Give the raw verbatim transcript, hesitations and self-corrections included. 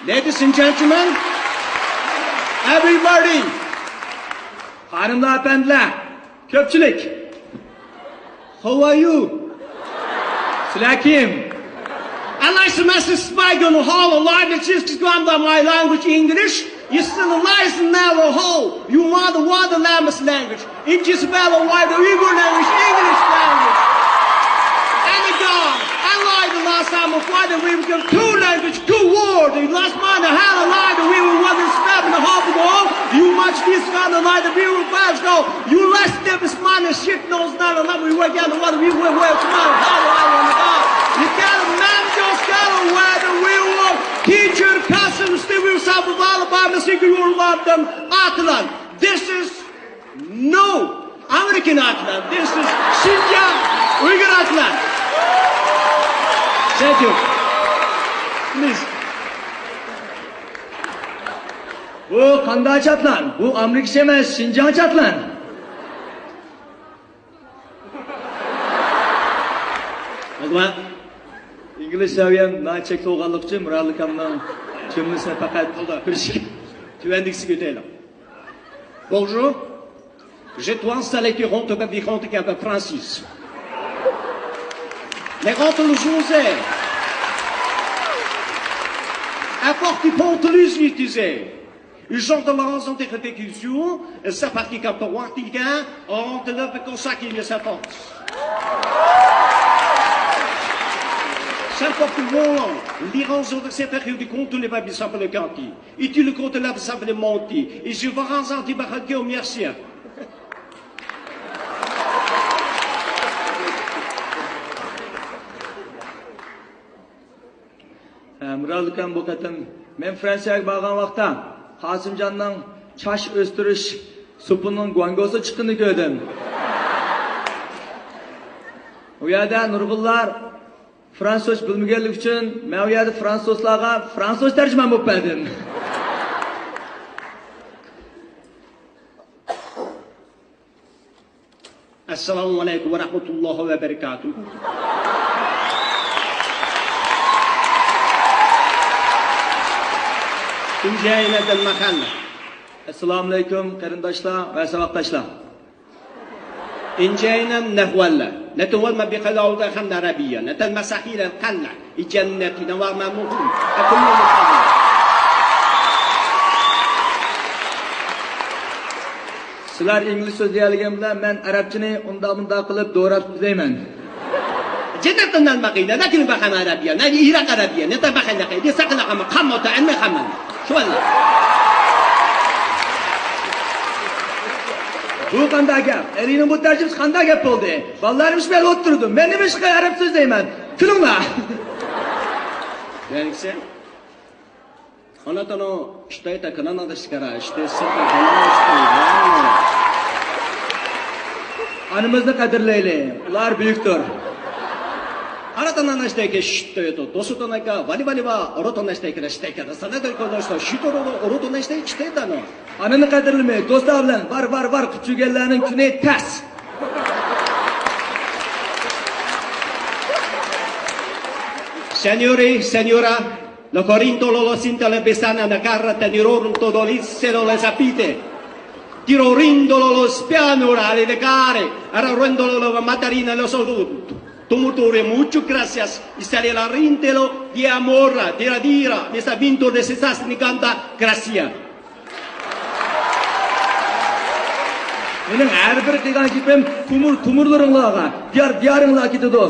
Ladies and gentlemen, everybody, خانىملار، ئەپەندىلەر، كۆپچىلىك. How are you? سىلەر كىم؟ And I must speak on the whole of life, it's just gone by my language, English. It's the nice never whole. You want the word the Lamas language. It is better why the Uyghur language, English language. And the God, and like the last time of why the we become two language, two world. The last man, the hell, and like the we will want to step in the half of the hall. You much this kind of like the we will fast go. You last step is man, the shit knows not enough. We work out the water, we work, work, come on, hell, hell, and the God. You gotta manage your scholar, where the we will teacher, custom, still will solve the ball, by the secret, you will love them. Atlan, this is no American Atlan. This is Xinjiang Uyghur Atlan. Thank you. Please. بۇ قانداقچە ئاتلان؟ بۇ ئامېرىكىچە ئەمەس، شىنجاڭچە ئاتلان. ئىنگلىز سەۋىيەم ناھايىتى چەكلىك بولغانلىقى ئۈچۈن مۇرادىل ئاكامنىڭ جۈملىسىنى پەقەت بىر ئىككى تۆۋەندىكىسىگە ئۆتەيلى. Bonjour. Je dois saluer Toronto, Toronto, Francis. Les grands Toulouse, à forte pente Toulouse, disait. Ils ont de l'argent de répétition, ça partit comme pour Wantinka, on te lève comme ça qu'il ne s'avance. N'importe où, l'Iran, je ne sais pas, du compte, les babes, ça peut le canti. Et tu le compte là, ça peut le monter. Et je vais rendre un petit barraquet au mercier. ھەمراھ ئۇكام، بۇ قېتىم مەن فرانسىيەگە بارغان ۋاقىتتا قاسىمجاننىڭ چاچ ئۆستۈرۈش سۇپىنىڭ گۇاڭگوسى چىققىنىنى كۆردۈم. ئۇ يەردە نۇرغۇنلار فرانسۇزچە بىلمىگەنلىكى ئۈچۈن مەن ئۇ يەردە فرانسۇزلارغا فرانسۇزچە تەرجىمان بولۇپ بەردىم. ئەسسالامۇ ئەلەيكۇم ۋە رەھمەتۇللاھى ۋە بەرىكاتۇھ. ئەسسالامۇ ئەلەيكۇم قېرىنداشلار ۋە ساۋاقداشلار. ئىنجەينەم نەھۋەللە. نەتەۋەلمە بىخەلاۋدە خەمدە ئەرەبىيە. نەتەلمە سەخىلە قەللە. ئىجەننەتى نەۋەرمە مۇھىم. سىلەر ئىنگلىز سۆزلىيەلىگەن بىلەن مەن ئەرەبچىنى ئۇنداق مۇنداق قىلىپ دوراپ سۆزلەيمەن. جەننەتتىن نەلمەقىنە، لەكىن بەخەمە ئەرەبىيە، نەبى ئىراق ئەرەبىيە، نەتە بەخەلەقە، دېسەقىنە قامە، قامموتا، ئەنمە قاممەن. شۇ ئەللە. بۇ قانداق گەپ؟ ئەرىنىڭ بۇ تەرجىمىسى قانداق گەپ بولدى؟ بالىلارنى مۇشۇ يەردە ئولتۇردۇم. مەن نېمە ئىشقا ئەرەب سۆزلەيمەن؟ كۈلۈڭلار. يەنىسى؟ あなたの期待高なのですから、して、そんな話していないの。 ئانىمىزنى قەدىرلەيلى، ئۇلار بۈيۈكتۇر. 新たな話題で知ってると、どうするとなんか、我々は、俺と話したいからしたいから、それでこの人、シュトロの俺と話したいしてたの。 ئانىنى قەدىرلىمەي، دوستلار بىلەن ۋار، ۋار، ۋار قىلىپ يۈرگەنلەرنىڭ كۈنى تەس. Signori, signora, lo corintolo lo sinta le besana na cara tenirorun todo lissero le sapite. Tirorindolo lo spianura le decare, ararendolo lo matarina lo saluto. Tumutore, muchas gracias. Y sale la rintelo di amor, de la dira, de savinto, de sesas, ni canta, gracias. مېنىڭ ھەر بىر قىلغان گېپىم تومۇر، تومۇرلىرىڭلارغا، دىيار، دىيارىڭلارغا كېتىدۇ.